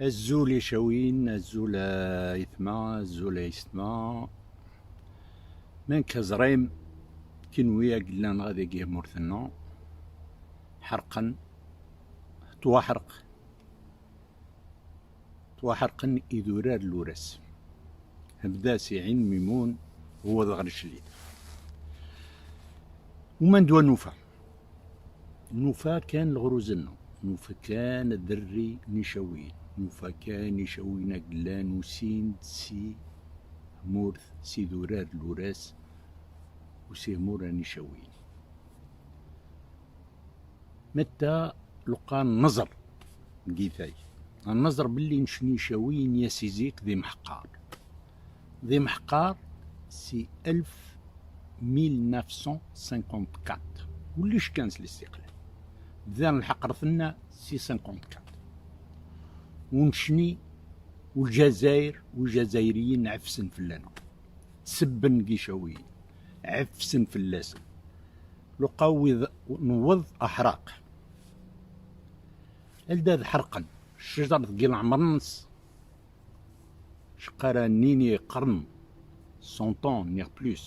أزول يشاوين، أزول إثما، أزول إستما. من كزريم كنويا قلنا غادي كيه مورثنا حرقا تواحرق تواحرقا إذورار لورس هبدا سي ميمون هو ذغر الشليد ومن دوا نوفا نوفا كان الغروزنا نوفا كان الذري نشوين نوفا كان يشوينا قلان وسين سي مورث سي ذورار لوراس وسي مورا نشوين. متى لقى النظر قيثاي النظر باللي نشني شاوين يا سيزيك ذي محقار ذي محقار سي 1954 وليش كان الاستقلال بدا الحقرثنا سي 54 ونشني والجزائر والجزائريين عفسن فلانا سبن قيشاويين عفسن فلاسن لقاو نوض احراق الداد حرقا الشجر ثقيل عمرنس شقارا نيني قرن cent ans نيغ plus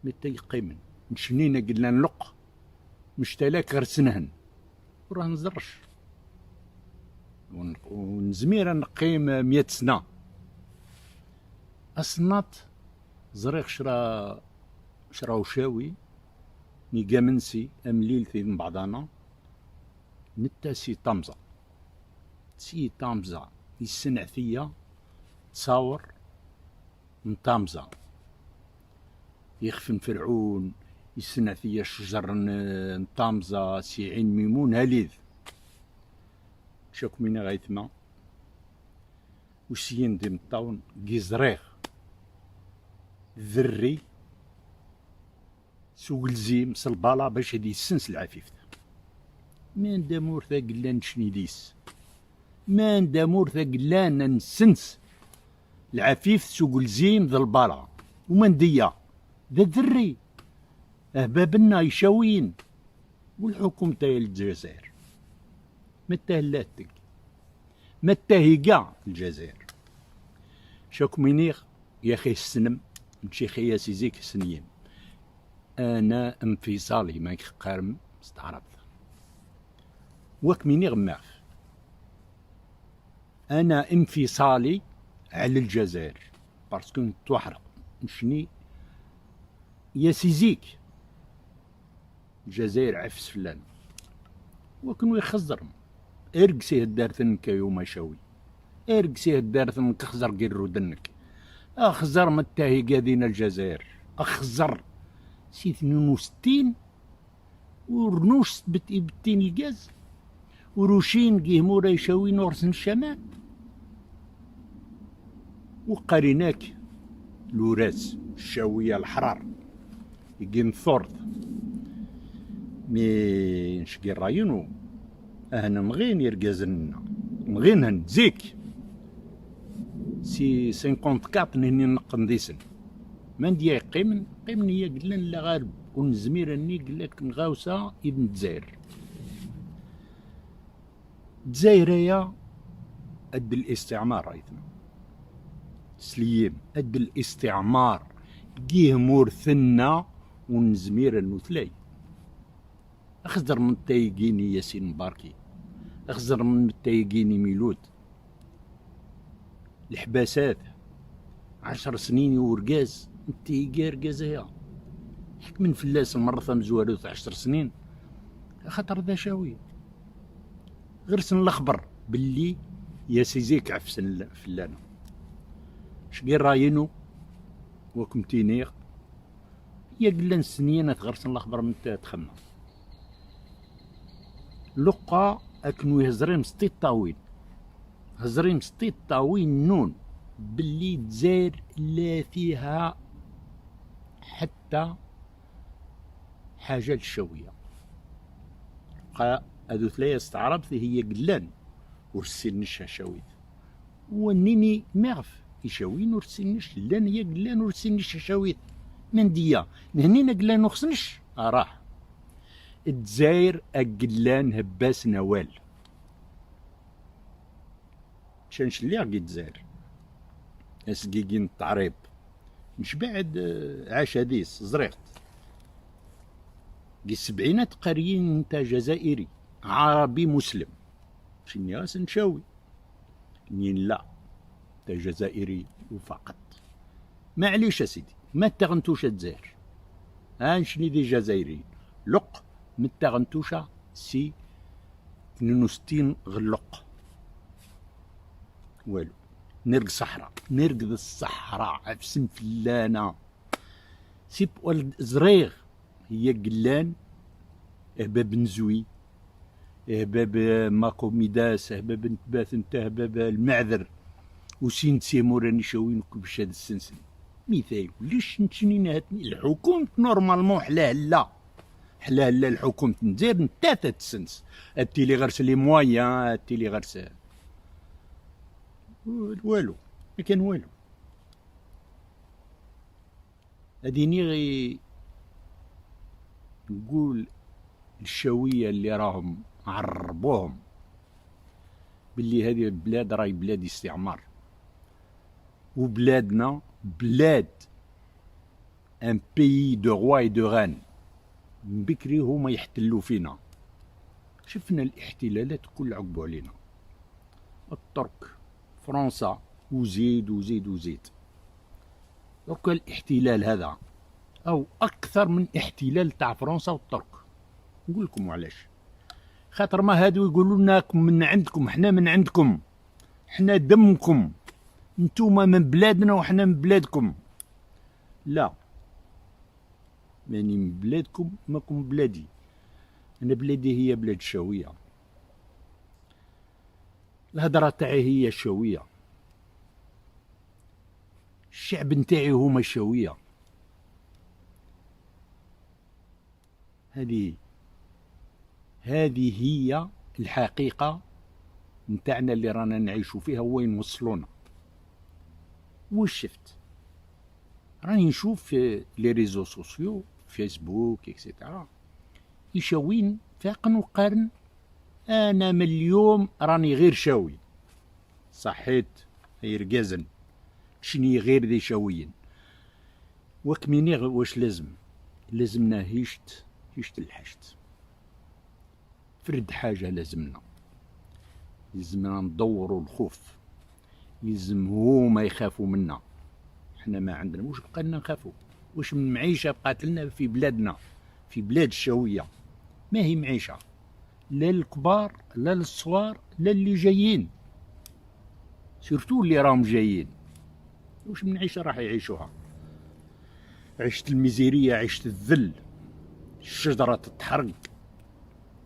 متى يقيمن نشنينا قلنا نلق مشتلاك غرسنهن وراه نزرش ونزمير نقيم 100 سنة. أصنات زريق شرا شراو شاوي نيقا منسي أمليل في بعضانا نتا سي طمزة سي طامزة يسنع فيا تصاور نطامزة يخفن فرعون يسنع فيا الشجر نطامزة سي عين ميمون هاليذ شاك مينا غايتما وسيين دي مطاون كيزريغ ذري سوق الزيم سلبالا باش هادي السنس العفيف. ما ندامور ذا قلان شنيديس ما ندامور ذا قلان نسنس العفيف سوق الزيم ذا البالا وما نديا ذا ذري اهبابنا يشاوين والحكومة تاع الجزائر ما تهلاتك ما تاهي كاع الجزائر. شاك مينيغ يا اخي السنم مشي خيا سيزيك سنين انا انفصالي ما قارم استعرض وك مينيغ ماف انا انفصالي على الجزائر parce que نتوحرق مشني يا سيزيك الجزائر عفس فلان وكنو يخزر ارقسيه دارتنك يوم شوي ارقسيه دارتنك اخزر قيرو دنك اخزر متاهي قادين الجزائر اخزر سي 62 ورنوش بتين الجاز وروشين قيه مورا يشاوي نورسن الشمال وقريناك لوراس الشاوية الحرار يجي ثورت مي نشقي راينو اهنا نغين يرقازنا نغين هنزيك سي 54 نهني نقن ديسن ما نديا يقيمن قيمن هي قلنا لا غالب ونزمير اني قلك نغاوسا ابن الجزائر الجزائر هي أد الاستعمار ايضا سليم أد الاستعمار جيه مورثنا ونزمير النثلاي اخزر من تايقيني ياسين مباركي اخزر من تايقيني ميلود الحباسات 10 سنين ورقاز انت رقاز يا حك من فلاس المرة ثم زوالو 10 سنين خاطر ذا شاوي غير سن الاخبر باللي يا سيزيك عفسن فلانا شقير راينو وكم تينيغ يا قلان سنين تغرسن الاخبر من تخمم لقا اكنو يهزرين سطيط طاويل هزرين سطيط طاويل نون باللي تزاير لا فيها حتى حاجة للشوية قا هادو ثلاثة استعربت هي قلان ورسينش شاويت ونيني ماغف يشاوين ورسينش لان هي قلان ورسينش شاويت من ديا نهنينا قلان وخصنش راح الجزائر أقلان هباس نوال. شانش اللي غي الجزائر اسكيكين التعريب مش بعد عاش هذيس زريقت كي السبعينات قاريين انت جزائري عربي مسلم شني راس نشاوي نين لا انت جزائري وفقط. معليش اسيدي ما تغنتوش الجزائر، هانشني دي جزائريين لق متغنتوشا سي 62 غلق والو. نرق صحراء، نرقد الصحراء عفسن فلانة سيب زريغ هي قلان اهباب نزوي اهباب ماكوميداس اهباب نتباث انت اهباب المعذر وسين تسيموراني شاوين باش هذا السنسن مثال ليش نتشني هاتني الحكومة normalement حلاه لا حلاه لا الحكومة نزير نتا تسنس التيلي غرس les moyens التيلي غرس والو ما كان والو. هاديني غي نقول الشاوية اللي راهم عربوهم باللي هذه البلاد راهي بلاد استعمار، وبلادنا بلاد un pays de rois et de reines. من بكري هما يحتلوا فينا، شفنا الاحتلالات كل عقبوا علينا، الترك فرنسا وزيد وزيد وزيد. درك الاحتلال هذا او اكثر من احتلال تاع فرنسا والترك. نقول لكم علاش، خاطر ما هادو يقولوا لنا من عندكم، حنا من عندكم، حنا دمكم، نتوما من بلادنا وحنا من بلادكم. لا ماني من بلادكم ماكم بلادي، انا بلادي هي بلاد الشاويه، الهضره تاعي هي الشاويه، الشعب نتاعي هما الشاويه. هذه هي الحقيقه نتاعنا اللي رانا نعيشو فيها وين وصلونا. واش شفت؟ راني نشوف في les réseaux sociaux فيسبوك et cetera يشاوين فاقن وقارن انا من اليوم راني غير شاوي، صحيت غير شني غير ذي شاويين وكميني. واش لازم؟ لازمنا هيشت هيشت الحشت فرد حاجة، لازمنا لازمنا ندوروا الخوف، لازم هما يخافوا منا، حنا ما عندنا واش بقى لنا نخافوا؟ واش من معيشة بقات لنا في بلادنا في بلاد الشاوية؟ ما هي معيشة لا للكبار لا للصغار لا اللي جايين، surtout اللي راهم جايين. واش من عيشة راح يعيشوها؟ عيشة الميزيرية، عيشة الذل، الشجرة تتحرق.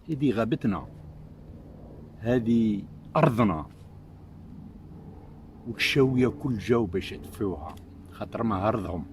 هذه غابتنا، هذه أرضنا، والشاوية كل جاو باش يدفعوها خاطر ما هرضهم.